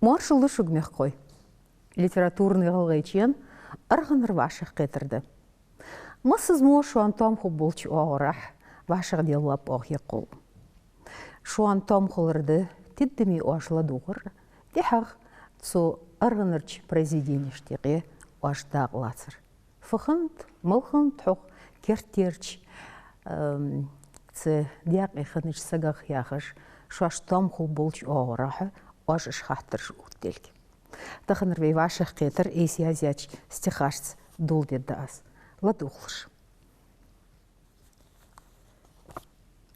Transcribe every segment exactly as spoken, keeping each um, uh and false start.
Моаршал да шуга, мехкахой! Литературни ГӀалгӀайчен аргӀанара вӀашагӀкхетар да. Массаза мо шоана тоам хургболча оагӀорахьа вӀашагӀделлаб оаха хьекхол. Шоана тоам хулар да тидаме оаш ладувгӀар, тӀехьагӀа цу аргӀанарча произведенешта юкъе оаш дакъа лацар. Фу хиннад, мала хиннад хьох керттерча, ам, цу даькъе хиннача сагах, яхаш, шоашта тоам хургболча оагӀорахьа оаш уж хаттараш оттаделга. Таханара вай вӀашагӀкхетар айса язъяьча стихашца доладергда аз. ЛадувгӀалаш.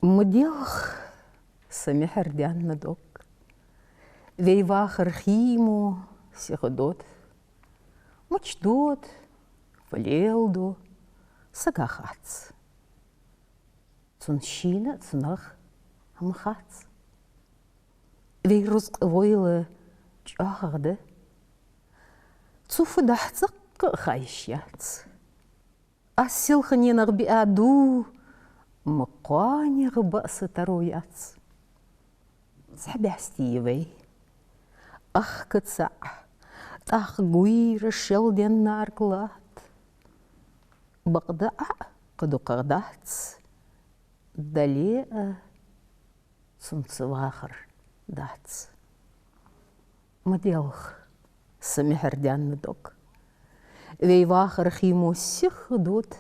Ма делха са мехьардаьнна дог. Вай вахар хий мо, сиха дода. Мича дода, фу леладу, сага хац. Цунна шийна а цунах хӀама хац. Вай рузкъа войла чӀоагӀагӀа да. Цу фу дахь цӀаккха а ха йиш яц. Аз селханенах биа ду, ма кхоанегӀа баа са таро яц. Цхьа бӀаьсти я вай. Ахка цаӀ, тӀаккха гуйра шелденна арг латт. Бакъда Ӏа а кхы дукхагӀа дац, дале а цунца вахар дац. Ма делха са мехьардаьнна дог. Вай вахар хий мо, сиха дода,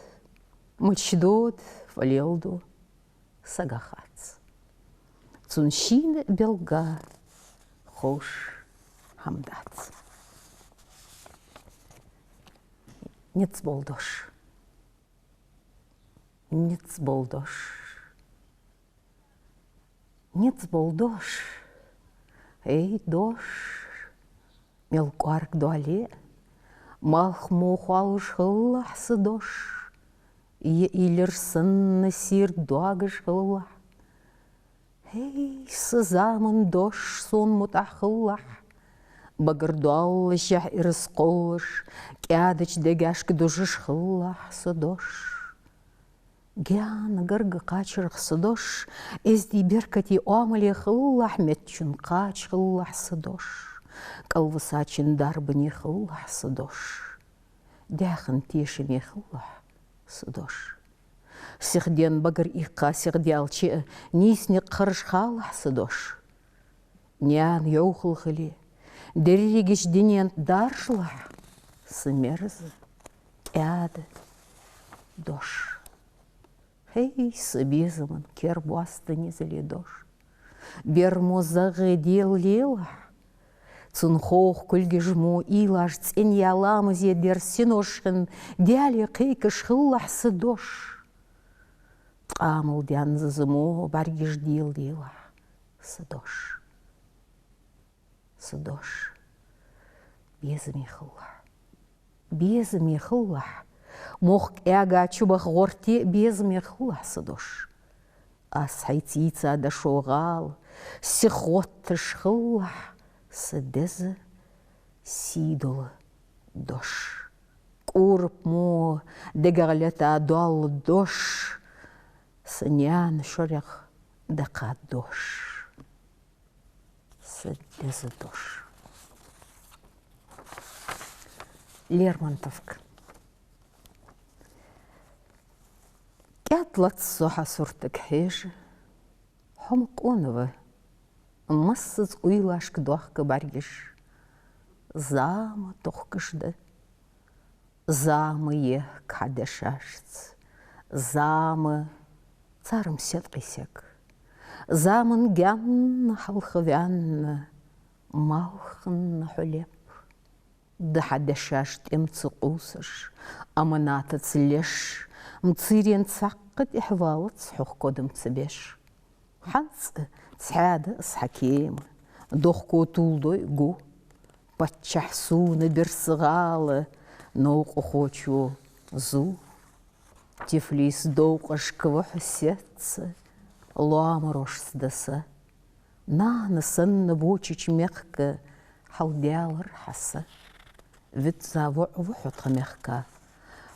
мича дода, фу леладу, сага хац. Цунна шийна белгга ховш хӀама дац. Низ бола дош. Низ бола дош. Низ бола дош. Эй, дош! Мел кӀоарга доале а, малх мо хоалуш хилалахь са дош. Е уйлар санна сийрда доагаш хилалахь. ХӀей, са заман дош, сона мутӀахь хилалахь. Багара доаллашехь ираз кхоллаш, кӀаьдача дегашка дужаш хилалахь са дош. Гаьна гарга кхачарах са дош, эздий беркате оамале хилалахь, меттачун кхача хилалахь са дош. КӀалвисачун дарбане хилалахь са дош. Даьхен тешаме хилалахь са дош. Сиха ден багара иккха, сиха даьлча а, нийса никъ харжа халахь са дош. Наьна йовхал хиле, дерригача дунен тӀа даржалахь са мерза, кӀаьда дош. ХӀей, са безаман кербоаста низале дош. Бер мо загӀа Даьла лелахь. Цун ховх кулгаш мо уйлаш цӀенъяь ламазе дер синош хинна, Даьлага кхайкаш хилалахь са дош. Ткъамал даьнна зиза мо бӀаргаш Даьла лелахь са дош. Са дош. Безаме хилалахь. Безаме хилалахь. Мохк эгача чубаха гӀорте безаме хилалахь са дош. Аз хьайца ийца дошо гӀала сиха гӀотташ хилалахь са деза сий дола дош. КӀурап мо дегагӀа лета доалла дош, са наьна шорех дакха дош. Са деза дош. Лермонтовка. КӀаьд лац со хьа суртага хьежа, хьо ма къона ва. Массаза уйлашка дохка бӀаргаш зама тохкаш да. Зама ехк хьа дешашца, зама цар-м седкъий саг. Заман гаьнна хьалха ваьнна, малханна хьо леп. Да хьа дешаш тӀем ца къувсаш, аманатаца леш, м, цийрен цхьаккха тӀехьавалац хьох кодам ца беш. ХӀанз а цхьаьда аз хьа кема, дохко тулдой гу. Паччахь сона бир са гӀала, новкъахочо зу. Тифлис довкъашка ва хьо сецца, лоамарошца да са. Нана санна бочача мехка хьалдаьлар хьа са. ВиццавоӀ ва хьо тха мехка.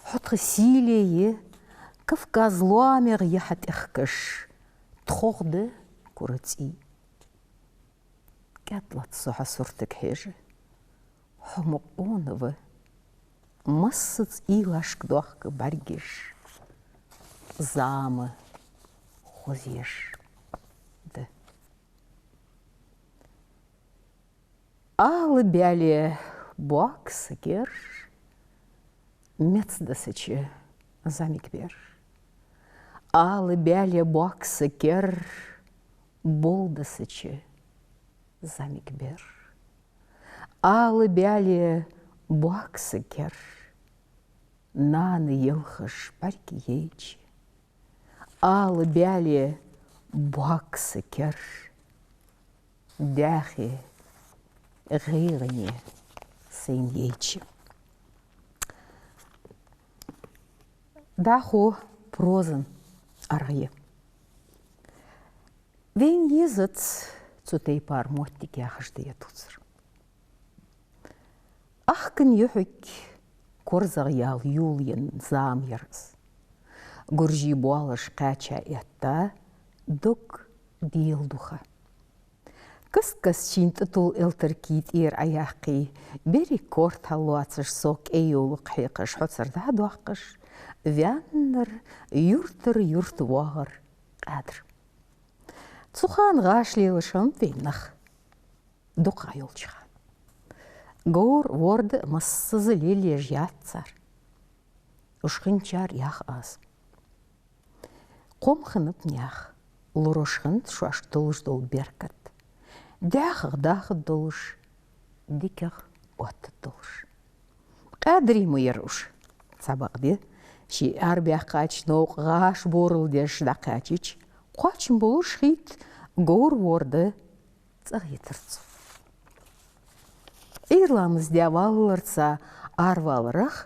Хьо тха сийле я, Кавказ лоамегӀа я хьа тӀехкаш, тхох да кура цӀий. кӀаьд лац со хьа суртага хьежа. Хьо ма къона ва, массаза уйлашка дохка бӀаргаш, зама хоза еш да. Ала баьле боагӀа са кер, меца дисача зӀамига бер. Ала баьле боагӀа са кер, бола дисача зӀамига бер. Ала баьле боагӀа са кер, нана елхаш бӀарг яйча. Ала баьле боагӀа са кер, даьхе гӀайгӀане сайна яйча. ДӀахо прозан аргӀа я. Вайна езац цу тайпара моттиг яхаш да ер тувцар. Ахкан юхьиг корзагӀъяла йолаенна зама яр из. Гуржий боалаш кхаьча этта, дог дела духа. Каст-каста шийна тӀатулла элтаркий тӀера Ӏояьккхе, берриг корта хьаллоацаш, сов кӀай йовлакх хьекхаш, хьоцар дӀадоаккхаш, ваьннар юртара юрта воагӀар Къаьдар. Цу хана гӀаш лелаш хиннаб вай нах, дукха йолча хана. Говр, ворда массаза лелаеш яц цар. Уж хинначар ях аз. Кхом хиннаб наьха, лораеш хиннад шоашка долаш дола беркат. ДӀаьхагӀа даха долаш, дикагӀа отта долаш. Къаьдара ма яр уж, цхьабакъда. Ше арабаьккхача, новкъа гӀаш борал деш дӀакхаьчача, кхоачам болаш хийтта говр, ворда цӀагӀа йитар цо. Ӏуйра ламаз даь валлалца араваларах,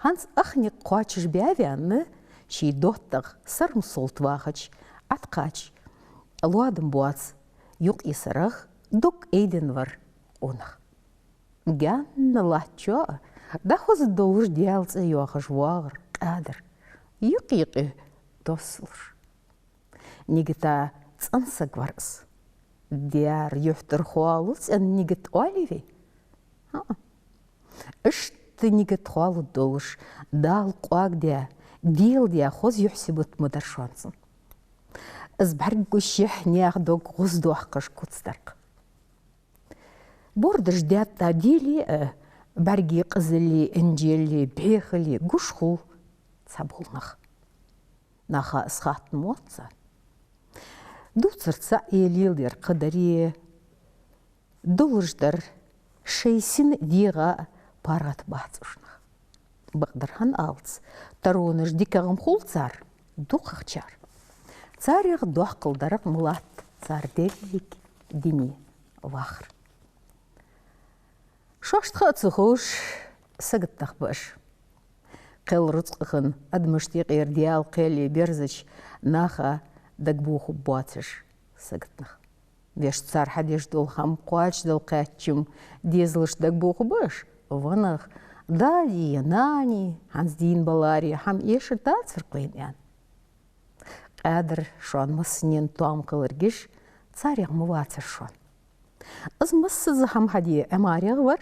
хӀанз ах никъ кхоачаш баь ваьнна, ший доттагӀа Сармсолта вахача, ӀотӀакхача, лоадам боаца юкъ йисарах, дог айденна вар къонах. Гаьна латтачоа, дӀахоза долаш Даьла цӀи йоахаш воагӀар Къаьдар, юкъ-юкъе доссалуш. Нигата цӀена саг вар из. Даьра юхьтара хоалу цӀена нигат оалий вай? ХӀаа. Иштта нигат хоалургдолаш, Дала къоагадаь, Даьла даь хоза юхь-сибат ма дар шоана цун. Из бӀаргагуш яхь наьха дог гӀоздоаккхаш куц дар-кх. Бордаш даьтта деле а, бӀаргий къизаллеи инжеллеи бӀехаллеи гуш хул цхьабола нах. Наха из хатта ма оал цар. Дувцар цаӀ е леладер кхы дар е, долаш дар шоай сина дегӀа паргӀата бац уж нах. Бакъдар хӀана аьлча, таронаш дикагӀа ма хул цар, дукхагӀчар. Царех доккхал дар-кх ма латт цар деррига дуне вахар. Шоашта ха а ца ховш, сагота нах ба уж. Кхел рузкъа хинна, адамашта юкъера Даьла кхел е берзача, наха дагабохаргбоацаш сагота нах. Вешта цар хьадеш дола хӀама кхоачашдала кхаьчача-м, дезалашта дагабохаргба уж: ванах, дади е нани хӀанз дийна баларе, хӀама эшар дацар-кх вайна, аьнна. Къаьдар шоана массанена тоам хилар гиш, царех ма вацар шоана. Из массаза хӀама хьаде Ӏамарех вар,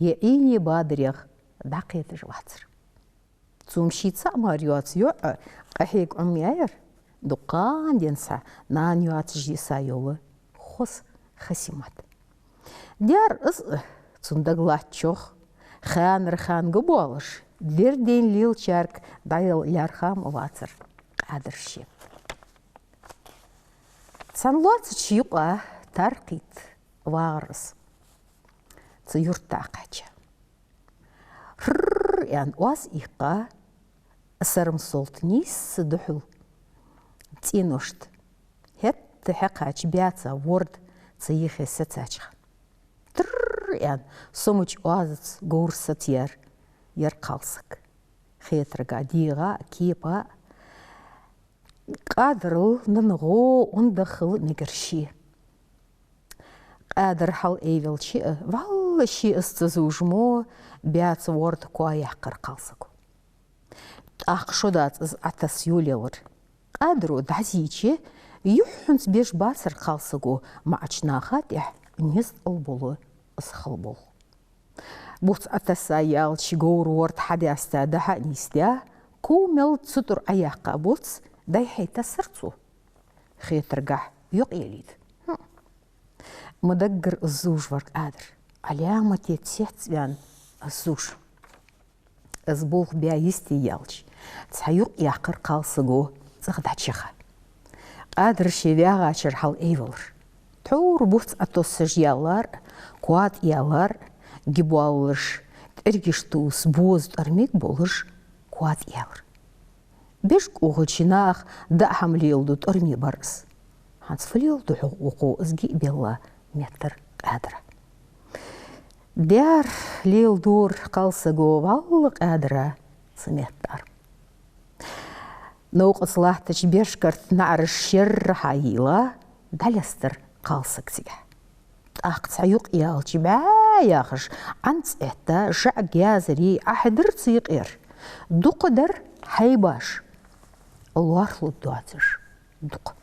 е Ӏийне бадарех дӀакхеташ вацар. Цо-м ший цаӀ мара йоаца йоӀ къахьега Ӏомаяьяр, дуккха денз цхьа нана йоацаш йиса йола хоза хасимат. Даьра из а цун дагалаттачох, ханара хана габоалаш, дердийна лелачарга дӀаяла лаьрхӀа ма вацар Къаьдар ше. Цхьан лоацача юкъа таркхийтта вагӀар из, цу юрта кхаьча. «Хьррр» аьнна, оаз иккха, Сармсолта нийсса духьал цӀеношта хӀетта хьекхача баьца ворда цу юхе сецача хана. «Трррр» аьнна, сомача оазаца говр сацаяьр яр кхалсаг. Хетарга дегӀа а, кепа а Къадарал нанагӀо, унда хила мегар ше. Къадар хьалаайвелча а, вӀалла ше из ца зувш мо, баьца ворда коа яьккхар кхалсаго. ТӀаккха шо дац из Ӏотасса йолаелар. Къадаро дӀазийча, юххьанца беш бацар кхалсаго маӀача наха тӀехьа низ тӀал болу из хала болх. Буц Ӏотесса ялча, говр ворда хьадаьста, дӀа-хьа нийсдаь, ков мел цу тӀара Ӏояьккха буц дӀай-хьай тессар цо. Хетаргахьа юкъ елийта. Хм. Ма даггара из зувш вар Къаьдар. Ӏаламате цецваьнна из зувш. Из болх баь йисте яьлча, цхьа юкъ яьккхар кхалсаго цӀагӀа дӀачуяха. Къаьдар ше вагӀачара хьал айвалар. Тхьовра буц Ӏотоссаш яллар, коа тӀа яллар, ги боаллаш, тӀергаш тувса боза тӀормиг болаш, коа тӀа яллар. Беш кӀугӀача наха даа хӀама леладу тӀорме бар из. ХӀанз фу леладу хьогӀ укхо, из ги а белла меттар Къаьдара. Даьра леладора кхалсаго, валлахӀи, Къаьдара, цу меттара. Новкъост латтача беш-карта наӀараш шерра хьайийлла, дӀалестар кхалсаг цигахьа. ТӀаккха цхьа юкъ яьлча, бӀаь яхаш, Ӏанз Ӏетта, жаӀ гаьзарий Ӏохьадар цу юкъера. Дукха дар хьайбаш, лоархӀалургдоацаш дукха.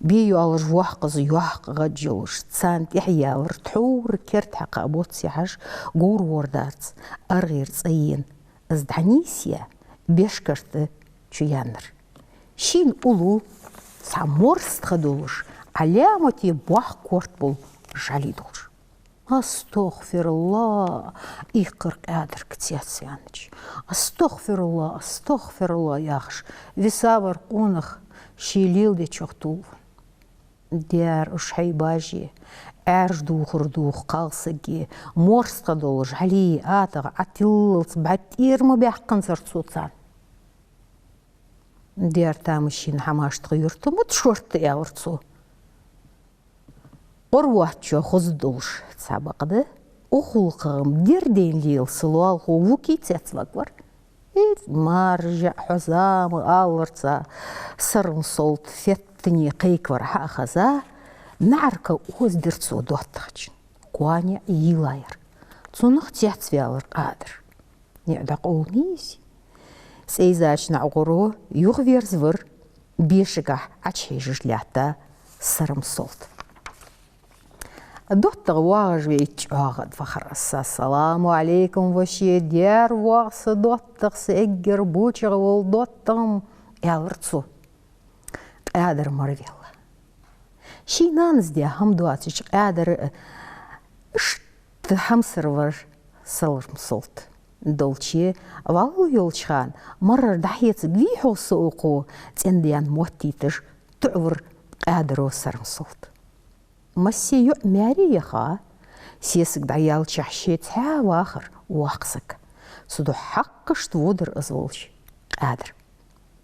Бе йоаллаш воккхаза йоккха гӀаж йолаш, царна тӀехьа яллар, тхьовра керда хьекха буц яхьаш, говр вордаца аргӀера цӀа ена, из дӀанийсъяь, беш-карта чу яьннар. Шийна уллув цхьа морстха долаш, Ӏаламате боккха корта бола жӀали долаш. «АстагӀфируллахӀ!» — ийккхар Къаьдар цецваьннача. «АстагӀфируллахӀ, астагӀфируллахӀ!» — яхаш, висавар къонах ше леладечох тувлавенна. Даьра, уж хьайбаши, Ӏаьржа духар дувха кхалсаги, морстха дола жӀали, атагӀа Ӏотиллалца бӀарг тӀера ма баьккханзар цо царна. Даьра, тамашийна хӀамаш тха юрта ма да шортта, аьлар цо. Къорвоацачоа хоза долаш цхьабакъда, укх гӀулакхах-м дердайна лела са лоалахо вукхий цецваргвар. Из маржа хьо зама алларца, Сармсолт феттане кхайкавар хьа а хеза, наӀарга озадир цо доттагӀчун. КоанаӀа йийлаяр. Цунах цецваьлар Къаьдар. НиӀ дӀакъовла нийса. ЦӀийзача наӀаргӀуро юхаверзавар, бешагахьа Ӏочухьежаш лаьтта Сармсолт. ДоттагӀа воагӀаш вайта чӀоагӀа вахар из. «Ассаламу Ӏалайкум, воше, даьра воагӀа са доттагӀа, са эггара бочагӀа вола доттагӀа-м», — аьлар цо. Къаьдар мара ваьлла. Ший нанас даь хӀама доацача Къаьдара иштта хьамсара вар Сармсолт. Долче, валлал йолча хана, марра дӀахецаргвий хьо со укхо, цӀендаьнна моттийташ, туӀавир Къаьдаро Сармсолт. Массе йоӀ маьре яха, сесаг дӀаяьлчахьа ше цхьаь вахар воккха саг. Цудухьа хьакхашта водар из волча Къаьдар.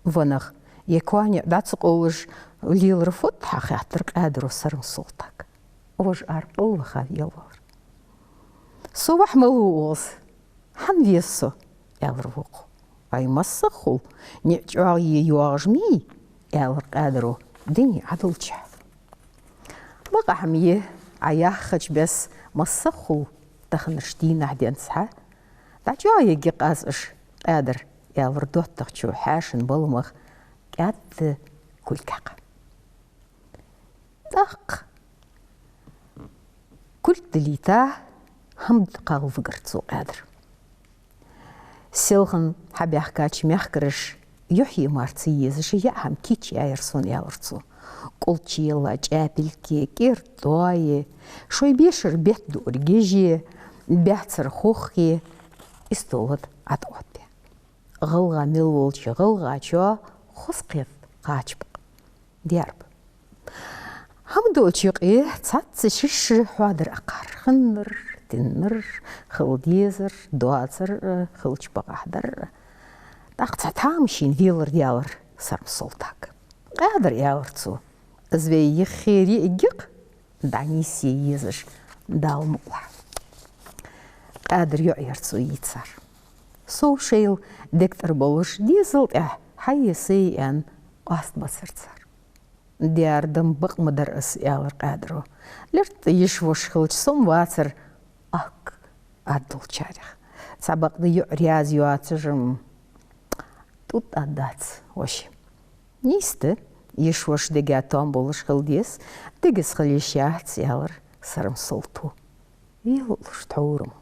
«Ва нах, е коанаӀа дӀа ца къовлаш лелар фуд хьа?» — хаьттар Къаьдаро Сармсолтага. Вож ара пӀелгӀа ваьлар. «Со вахь мала ва укхаза? Хьан веза со?» — аьлар вокхо. «Ай, массахул, ниӀ чӀоагӀа е йоагӀаш ма йий», — аьлар Къаьдаро, дийна Ӏадулча. «Бакъахьа ма е, Ӏа яхача беса массахул таханарча дийнахьа денз хьа. ДӀачӀоагӀъергья-кх аз уж, Къаьдар», — аьлар доттагӀчо хьаьшан баламах кӀаьда кулг хьекха. ТӀаккха кулг дилийта, хӀама дӀакхалла вигар цо Къаьдар. «Селхан хьабаьхкача мехкараш юхье мара ца езаш яа хӀама кийчъяьяр сона, — аьлар цо. — КӀулчеи, чӀаьпилки, кӀира тоаи, шоай бешара бетта дуар гежеи, баьццара хохи, истола тӀа ӀотӀаоттабаь. ГӀалгӀа мел волча гӀалгӀачоа хоза кхет кхача ба-кх, даьра ба. ХӀама долча юкъе цхьацца шишша хьоадар акхар. Хиннар, тиннар, хила дезар, доацар, хилча бакъахьа дар». ТӀаккха цхьа тамашийна велар даьлар Сармсолтага. «Къаьдар, — аьлар цо, — из вай йиххе риӀигья-кх, дӀанийсъе езаш, Дала мукъалахь». Къаьдара йоӀ яр цо йийцар. Сов шоайла дег тӀара болаш, дезала тӀехьа хьае-сае аьнна, къоастабацар цар. «Даьра, да-м бакъ ма дар из, — аьлар Къаьдаро. — ЛерттӀа йиша-воша хилча, со-м вацар акх ад долчарех. Цхьабакъда йоӀ раьза йоацаш-м тӀуд ад дац, воше». «Нийса да, йиша-воша дега тоам болаш хила деза, дегаза хила йиш яц», — аьлар Сарам-солто, велалуш тхьовра мо.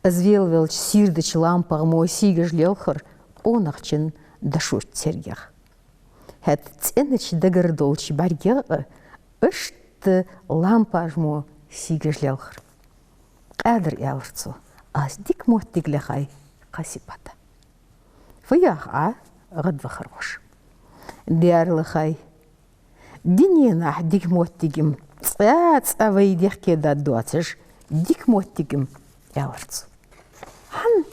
Из велавелча сийрдача лампах мо сийгаш лелхар къонахчун дошо цергех. ХӀаьта цӀенача дагара долча бӀаргех а иштта лампаш мо сийгаш лелхар. «Къаьдар, — аьлар цо, — аз дика моттиг лехай кхаси пата». «Фу йоах Ӏа?» — гӀадвахар воша. «Дер лехай. Дуненахь дика моттиг-м цкъа-цкъа вай дехке даргдоацаш, дика моттиг-м», — аьлар цо. «ХӀана,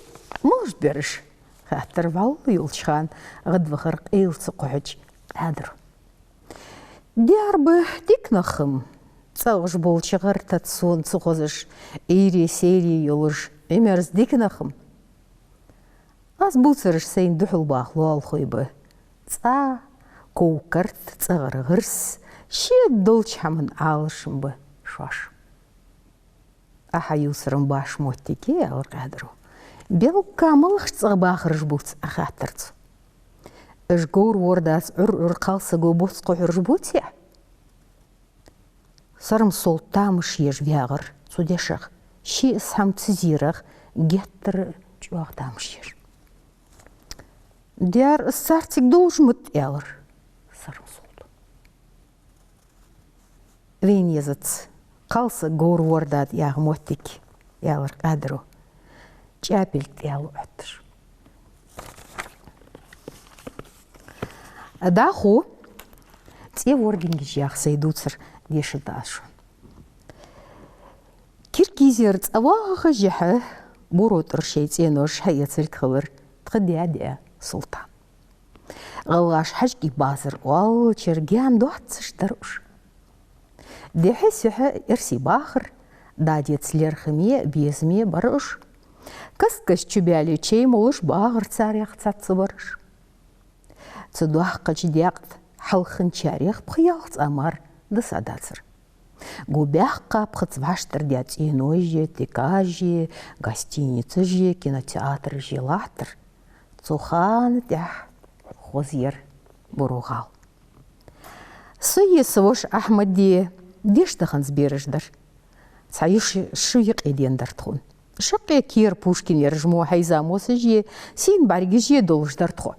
малаш ба ераш?» — хаьттар вӀалла йолча хана гӀадвахар, къайла ца кхухьача Къаьдаро. «Дер ба, дика нах-м, цӀагӀа болча гӀертаца сона ца хозаш, Ӏуйре-сайре йолаш, Ӏимерза дика нах-м. Аз бувцараш сайна духьал баха лоалахой ба. ЦӀа, ков-карт, цӀагӀара гӀирс, шеда долча хӀаман Ӏалашаш ба шоаш». «Ӏа хьаювцар-м башха моттиг я, — аьлар Къаьдаро. — Белгга малагӀча цӀагӀа бахараш бувц Ӏа?» — хаьттар цо. «Уж говр вордаца Ӏур-Ӏур кхалсаго боцца кхухьараш бувций Ӏа?» Сарам-солто тамаш еш вагӀар цу дешах, ший из хӀама ца зерах, геттара чӀоагӀа тамаш еш. «Дер, из царцига долаш ма да», — аьлар Сарам-солто. «Вайна езац кхалсаг говр ворда тӀа яха моттиг», — аьлар Къаьдаро, чӀапилг тӀа ялу Ӏотташ. ДӀахо «ЦӀе вордингаш» яха сай дувцар дешаргда аз шоана. Киргизера цӀавахача хана буро тӀара шоай цӀенош хьаэцаргхилар тха даь-даь Султан. ГӀалгӀаша Хьажкъий базар оалачара гаьна доацаш дар уж. Дехьа-сехьа эрсий бахар, да-деца лерхӀаме, безаме бар уж. Каст-каста чубаьле чай молаш багӀар царех цхьацца бараш. Цу доккхача декъа тӀа хьалхарчарех пхи-ялх цӀа мара дисса дацар. Гу баьккха пхица вӀаштӀардаь цӀенош а, тикаш а, гостиницаш а, кинотеатраш а латтар. Цу хана тӀехьа хоза яр буро гӀала. Сое, са воша Ахьмаде деш даханза бераш дар. Цхьа йиша шу юкъе дена дар тхона. Шаккхе кера Пушкинераш мо хьайза мосаш а, сийна бӀаргаш а долаш дар тхо.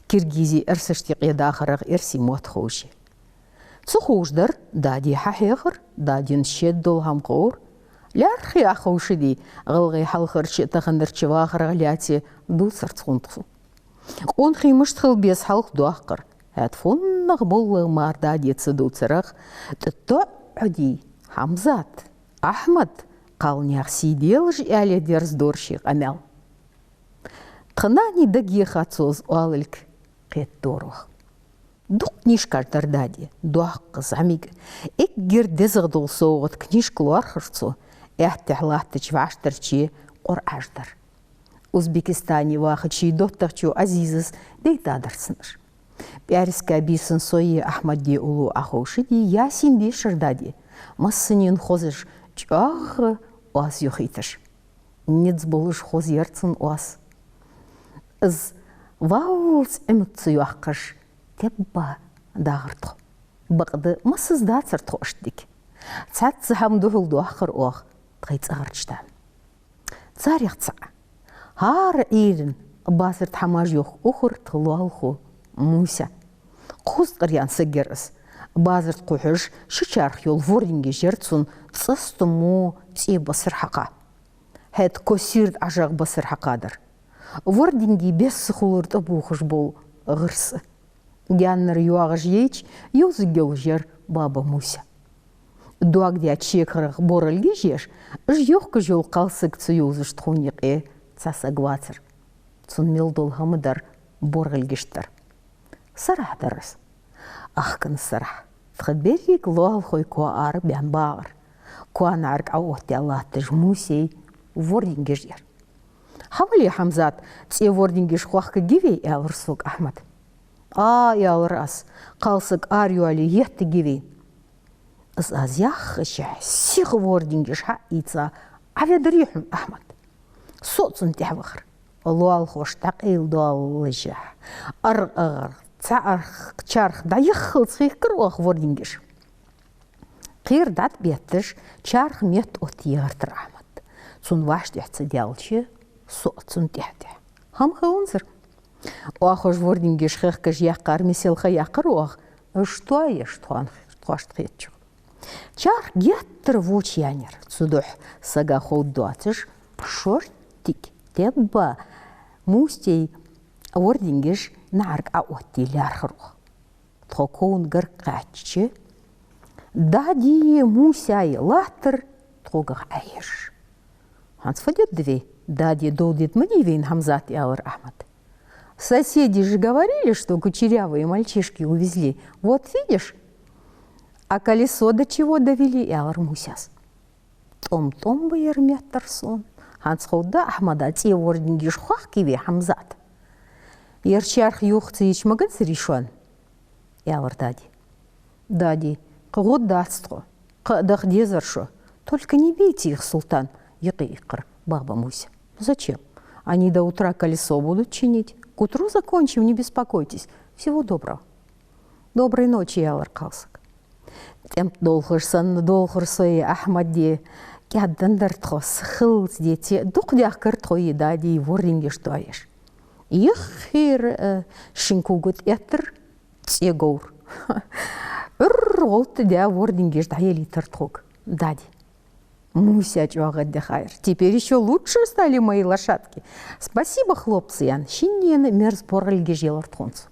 Киргизий эрсашта юкъе дахарах эрсий мотт ховш а. Ца ховш дар, дади хьахьехар, дадина шеда дола хӀама ховр. ЛаьрххӀа а ховшаде, гӀалгӀай хьалхарча а, таханарча а вахарах лаьце дувцар цхьан тхо. Къонахий мишта хила беза хьалха доаккхар. ХӀаьта фуннагӀа моллагӀа мара даде ца дувцарах, тӀатоӀаде Хьамзат, Ахьмад, кхалнаьха сий делаш, аьле дерзадора ший къамаьл. Тха нанна дагайоха цо из оалилга кхетадора оаха. Дукха книжкаш дар даде, доккха, зӀамига. Эггара дезагӀа дола совгӀат книжка лоархӀар цо, аьттехьа латтача вӀаштӀарче Къуръанаш дар. Узбекистане вахача ший доттагӀчо Азизас дайтадар цунна уж. ПӀаьраска бийсан Сое Ахьмаде уллув Ӏоховшаде, Ясин дешар даде, массанена хозаш, чӀоагӀа оаз йохийташ. Низ болаш хоза яр цун оаз. Из валлалца Ӏимад ца йоаккхаш, тебба дагӀар тхо. Бакъда массаза дацар тхо иштта дика. Цхьацца хӀама духьал доахар оаха тхай цӀагӀарча тана. Царех цаӀ. ХӀара Ӏуйранна базар тӀа хӀамаш йохка ухар тха лоалахо Муса. Кхузткъеи кхаь саг яр из. Базар тӀа кхухьаш, ши чарх йола вордингаш яр цун цӀастамо цӀе басар хьакха. ХӀаьта косийрда Ӏажагӏа басар хьакхадар. Вординги бесса хулар тӀабохаш бола гӀирс а. Гаьнара йоагӀаш яйча, йовзаргйолаш яр баба Муса. Доагдаьча шекарах боргӀалгаш еш, уж йохкаш йола кхалсаг ца йовзаш тхона юкъе цхьа саг вацар. Цун мел дола хӀама дар боргӀалгаш дар. Сарахь дар из. Ахкан сарахь. Тха беррига лоалахой коа ара баьнна багӀар. Коа наӀарга Ӏооттаяь латташ Мусай вордингаш яр. «Хьавола, Хьамзат, цӀе вордингаш хохкаргья вай?» — аьлар сога Ахьмада. «Ӏа, — аьлар аз, — кхалсаг арайоале еттаргья вайна». Из аз яхача, сиха вордингаш хьаийца, Ӏоведарий хьона Ахьмад. Со а цунна тӀехьа вахар. Лоалахоша дӀакъайладоаллашехь, аргӀагӀар, цхьа аргӀа чарх дӀаяххалца хихкар оаха вордингаш. Кхера дӀатӀабетташ, чарх метта оттае гӀертар Ахьмад. Цун вӀаштӀехьа ца даьлча, со а цун тӀехьа-тӀехьа. ХӀама хиланзар. Оаха уж вордингаш хехкаш яьккхар, миселха яьккхар оаха, уж тоаеш тхона, тхоашта хетачох. Чарх геттара воча яьннаяр. Цудухьа сага ховргдоацаш, шортига тебба Мусий вордингаш наӀарга Ӏаоттае лаьрхӀар оаха. Тхо ковна гарга кхаьчача, Дади, Мусий латтар тхогах Ӏохьежаш. «ХӀанз фу дергда вай? Даде дов дергда ма дий вайна, Хьамзат», — аьлар Ахьмада. «Соседи же говорили, что кучерявые мальчишки увезли. Вот видишь, а колесо до чего довели», — аьлар Мусас. «ТӀом тӀом ба ер меттар сона. ХӀанз ховргда Ахьмада цӀен вордингаш хохкий вай, Хьамзат. Ер чарх юха ца йича маганзарий шоана?» — аьлар Дади. «Дади, кхы гӀо дац тхо, кхы а даха дезар шо. Только не бейте их, Султан», — юкъе иккхар баба Муся. «Зачем? Они до утра колесо будут чинить. К утру закончим, не беспокойтесь. Всего доброго». «Доброй ночи», — аьлар кхалсага. «ТӀем тӀа долхаш санна долхар со, Ахьмад-ди, кӀаьдденна дар тхо, са хиллалца деце, дукха даьхкар тхо, Дади, вордингаш тоаеш». Иххира, э, шин кога тӀаэттар цӀен говр. Ӏур-гӀолла тӀа даь вордингаш дӀаелийтар тхога Дади. Муся чӀоагӀа дехаяр. «Теперь ещё лучше стали мои лошадки. Спасибо, хлопцы», — аьнна, шиннена мерза боргӀилгаш елар тхона цо.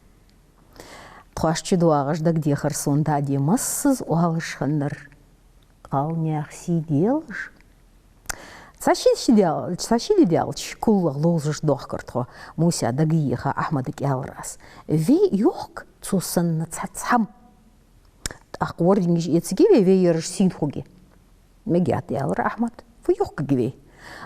Тхоаш чудоагӀаш дагадехар сона Дади массаза оалаш хиннар. Кхалнаьха сий делаш. Цхьа ши, ши дел-, цхьа ши ди даьлча, кулгах ловзаш доахкар тхо, Муся дагайийха Ахьмадага аьлар аз. «Вай йохка цо санна цхьацца хӀама. ТӀаккха вордингаш эцаргья вай, вай ераш сийна хургья». «Мегаргда», — аьлар Ахьмада. «Фу йохкаргья вай?»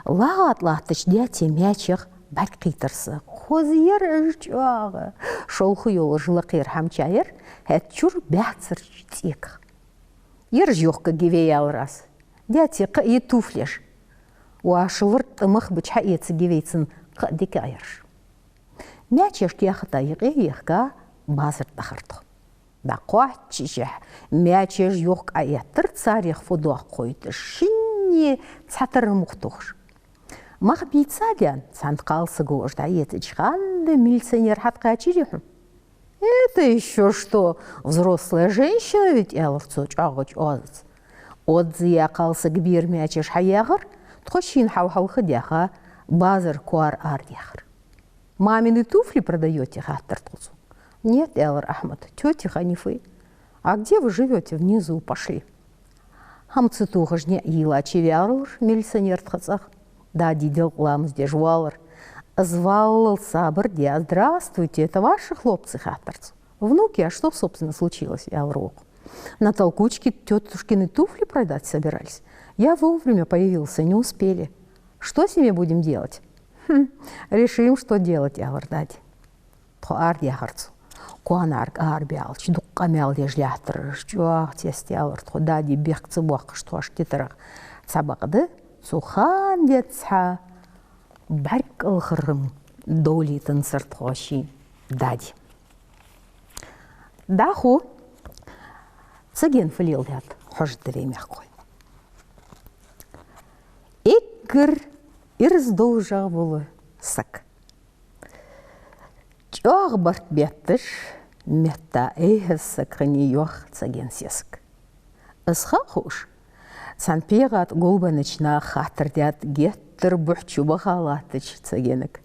ЛагӀа тӀа латтача даьца маьчех бӀарг кхийтар са. Хоза яр уж чӀоагӀа. Шолха йолаш лакхера хӀама чаяр, хӀаьта чура баьццарча цӀеках. «Ераш йохкаргья вай», — аьлар аз. «Даьца кхы а я туфлеш. Вай шоллагӀа тӀа мах бича хьаэцаргья вай цунна кхы а дикагӀа ераш». Маьчеш каьхата юкъе ехка, базар тӀа дахар тхо. ДӀакхоачача, маьчеш йохка Ӏоэттар, царех фу доаккх ховйташ, шинне цхьатарра мух тохаш. Мах бийца а даьнна, цхьан кхалсаго уж дӀаэцача хана милиционер хьатӀакхаьчарий хьона? «Это ещё что? Взрослая женщина ведь», — аьлар цо чӀоагӀача оазаца. Одзаяь кхалсага бера маьчеш хьаяхар, тхо шийна хьалха-хьалха даьха, базара коара арадаьхар. «Мамины туфли продаёте?» — хаьттар тхо цунга. «Нет, — аьлар Ахьмада, — тёти Ханифы». «А где вы живёте?» «Внизу, пошли». ХӀама ца тохаш ниӀ йийлача ваьлар милиционер тха цӀагӀа. Дади делкъа ламаз деш воаллар. Из валлал сабар даь: «Здравствуйте, это ваши хлопцы?» — хаьттар цо. «Внуки, а что, собственно, случилось?» — аьлар укхо. «На толкучке тётушкины туфли продать собирались. Я вовремя появился, не успели. Что с ними будем делать?» «Хм, решим, что делать», — аьлар Дади. Тхо арадаьхар цо. Коанарг арабаьлча, дукха къамаьл деш лаьттар уж, чӀоагӀа цецдаьлар тхо. Дади бехк ца боаккхаш тхоашта титарах цхьабакъда, цу хана денз цхьа бӀарг кӀалхара хӀама довлийтанзар тхо шийна Дади. ДӀахо Цагена фу леладаьд хьожаргда вай, мехкахой. Эггара ираз долашагӀа вола саг. ЧӀоагӀа барт бетташ, метта эхьаза саг хиннай, йоах Цагена сесага. Из ха а ховш, цхьан пхьегӀа тӀа гулбеннача наха хаттар даьд геттара бухь чубаха латтача Цагенага.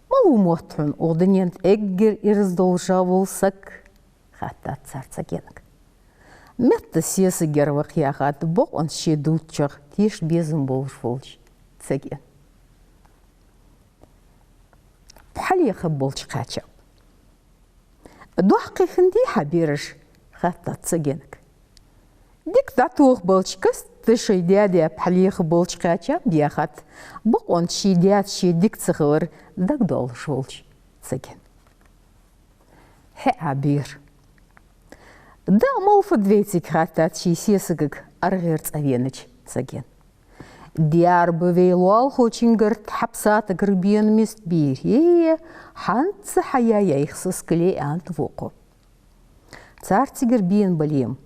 «Малув мотт хьона укх дунен тӀа эггара ираз долашагӀа вола саг?» — хаьттад цар Цагенага. Метта сесагара ва-кх, яхад бокъонца ше дувцачох тешаш безам болаш волча Цагена. «Пхьа лехаргболча кхаьчаб». «Доккхий хиннадий хьа бераш?» — хаьттад Цагенага. «Дика дӀатохабелча, каста шоай даь-даь пхьа лехаргболча кхаьчаб», — яхад бокъонца ший даьца ше дика ца хилар дагадоалаш волча Цагена. «ХӀаьа, бер». «ДӀа а малав фуд вайцига?» — хаьттад ший сесагага аргӀера цӀавенача Цагена. «Даьра ба вай лоалахочунгара тӀа хьабсатагара бена мист, бер. Э, хӀанз а хьаяь яьй-кх са скале», — аьннад вокхо. Царцигара бена бале-м,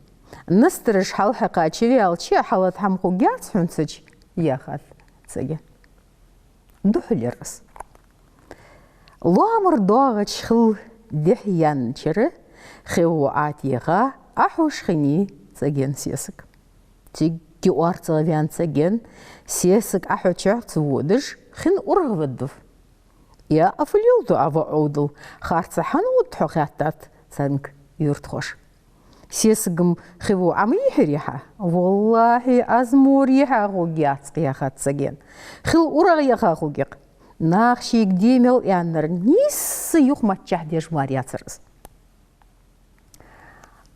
Настараш хьалхьекха чувелча, хьалат хӀама хургьяц хьона цу чу, яхад Цаген. Духьалера из. Лоамара доагӀача хил дехьа яьннача хи во Ӏотеха, Ӏохьош хиннай Цаген сесаг. Цигга орцагӀа ваьнна Цаген, сесаг Ӏохьочох ца водаш, хин урагӀа ваддав. «Я, фу леладу Ӏа, ва Ӏовдал, харцахьа хӀана вуд хьо?» — хаьттад цунга юртахоша. «Сесага-м хи во Ӏо ма йихьарий хьа?» «ВаллахӀи, аз мора йихьа хургьяц-кх, — яхад Цаген. — Хил урагӀа яха хургья-кх. Наха шийга де мел аьннар нийсса юхамаччахьа деш мара яцар из».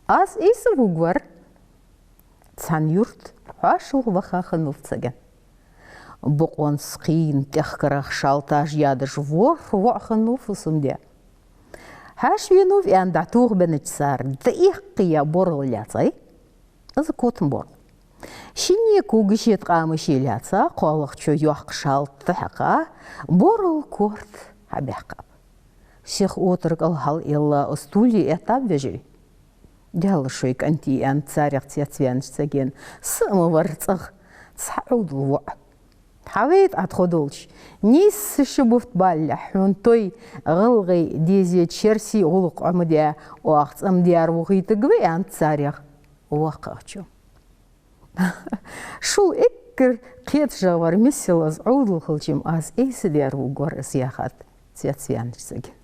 Аз Ӏийса вугаргвар. Цхьан юрта хьоашалгӀа ваха хиннав Цаген. Бокъонца кхийна, тӀехкарах шалташ ядаш ворхӀ воӀ хиннав фусам-даь. «Хьаьша венав», — аьнна, дӀатохабеннача цар дӀаэккхаяь боргӀал лаьцай. Из котам боргӀал. Шинне когаш ше ткъамаш лаьца, кхоалагӀчо йоккха шалта хьекха, боргӀал корта хьабаьккхаб. Сиха отар кӀал хьалъелла, из туле эттаб вежарий. «Даьла шоай кӀантий», — аьннад царех цецваьннача Цагена. «Са а ма вар цӀагӀа цхьа Ӏовдал воӀ. Хьавайта Ӏа тхо долча. Нийсса ши бутт балалехь, хьона той, гӀалгӀай, дезий, черсий гӀулакх Ӏомадаь, оаха цӀамдаьра вохийтаргва», — аьннад царех воккхагӀчо. «Шул эггара кхеташагӀа вар миссел из Ӏовдал хилча-м, аз Ӏийса дера вугаргвар из», — яхад цецваьннача Цагена.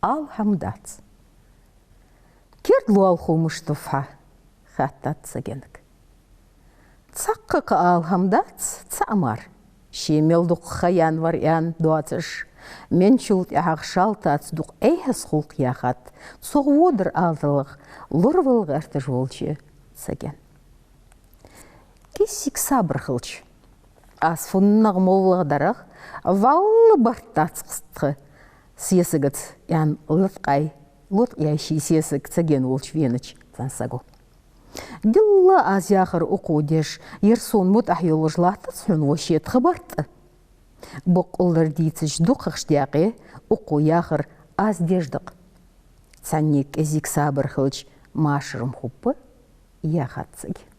«Ала хӀама дац». «Керда лоалахо мишта ва хьа?» — хаьттад Цагенга. «Цхьаккха кхы ала хӀама дац, цаӀ мара. Ше мел дукха ха яьнна вар аьнна доацаш, менчул тӀехьагӀа шалтаца дукха Ӏехьа хул-кх», — яхад цох водар аладалагӀа лоравала гӀерташ волча Цагена. «КӀезига сабар хилча, аз фуннагӀа моллагӀа дарах, вӀалла барт дац-кх тха сесагаца», — аьнна, латкъай, латкъаяьй ший сесаг Цаген волча венача цхьан саго. «Дилла аз яхар укхо деш, ер сона мутӀахьа йолаш латтац хьона, воша, тха барт а. Боккъалдар дийцача дукхагӀча даькъе укхо яхар аз деш да-кх. Цхьаннега кӀезига сабар хилча, машар-м хургба», — яхад Цагена.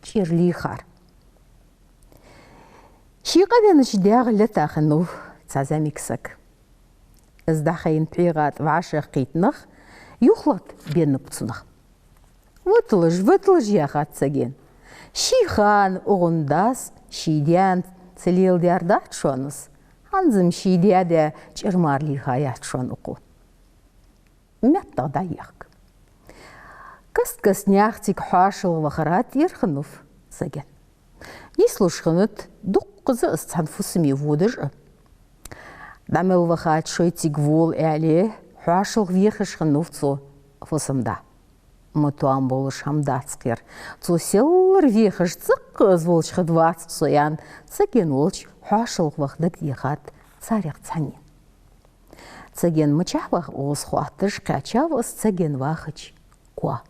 ЧӀир лийхар. Ший къавенача даьга лета хиннав цхьа зӀамига саг. Из дӀахайна пхьегӀа тӀа вӀашагӀкхийтта нах юхалатта беннаб цунах. «Виталаш, виталаш, — яхад Цагена. — Ший хана укхун дас ший даьна ца леладаьр дац шоана из. ХӀанз-м ший даь-даь чӀир мара лийха яц шоана укхо». МеттагӀа дӀаехк. Каст-каста наьха цига хьоашалгӀа вахара тӀера хиннав Цаген. Нийслуш хиннад дуккхаза из цхьан фусаме водаш а. «ДӀа мел вахача шоай цига вола», — аьле, хьоашалгӀа вехаш хиннав цо фусам-да. Ма тоам болаш хӀама дац-кх ер. Цо селлара вехаш, цӀаккха из волча хинна вац-кх со, аьнна, Цаген волча хьоашалгӀа ваха дагадехад царех цхьаннена. Цаген мичахьа вах укхаза хоатташ, кхаьчав из Цаген вахача коа.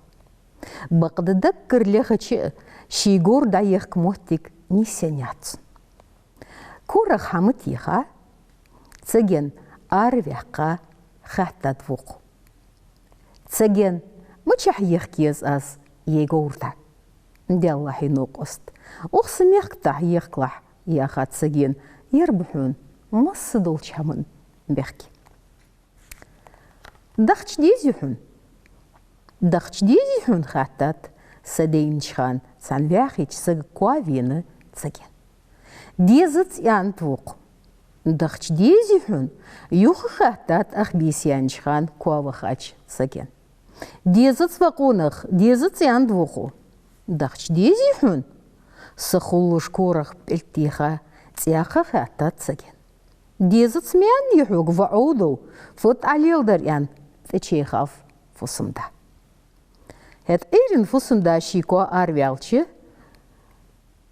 Бакъда даггара лехача а, ший говр дӀаехка моттиг нийсъеннаяц цун. Корах хӀама теха, Цаген араваьккха, хаьттад вокхо: «Цаген, мичахьа ехка еза аз ер говр дӀа?» «Даьллахьий, новкъост, укх са мехка тӀа ехкалахь», — яхад Цагена, — «ер ба хьона массадолча хӀаман бехке». «Дахча дезий хьона?» «Дахча дезий хьона?» — хаьттад са дайнача хана цхьан ваьхийча сага коа вена Цагена. «Дезац», — аьннад вокхо. «Дахча дезий хьона?» — юха хаьттад ах бийса яьннача хана коа вахача Цагена. «Дезац, ва къонах, дезац», — аьннад вокхо. «Дахча дезий хьона?» — са хулаш корах пӀелг теха, цӀаьхха хаьттад Цагена. «Дезац ма аьннадий хьога, ва Ӏовдал, фу тӀа Ӏа леладар?» — аьнна, тӀачехав фусам-да. ХӀаьта Ӏуйрийна фусам-да ший коа араваьлча,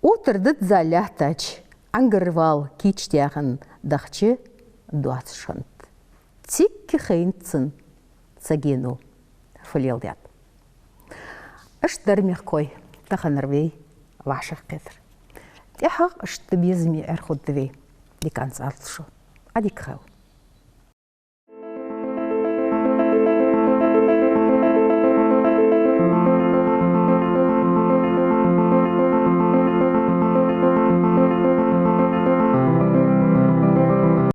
отар дадза лаьттача Ӏангарвала кийчдаь хинна дахча доацаш хиннад. Цига хайнад цунна Цагено фу леладаьд. Иштта дар, мехкахой, таханара вай вӀашагӀкхетар. ТӀехьагӀа иштта безаме Ӏер хургда вай. Диканца Ӏалашо. Ӏадика хийла.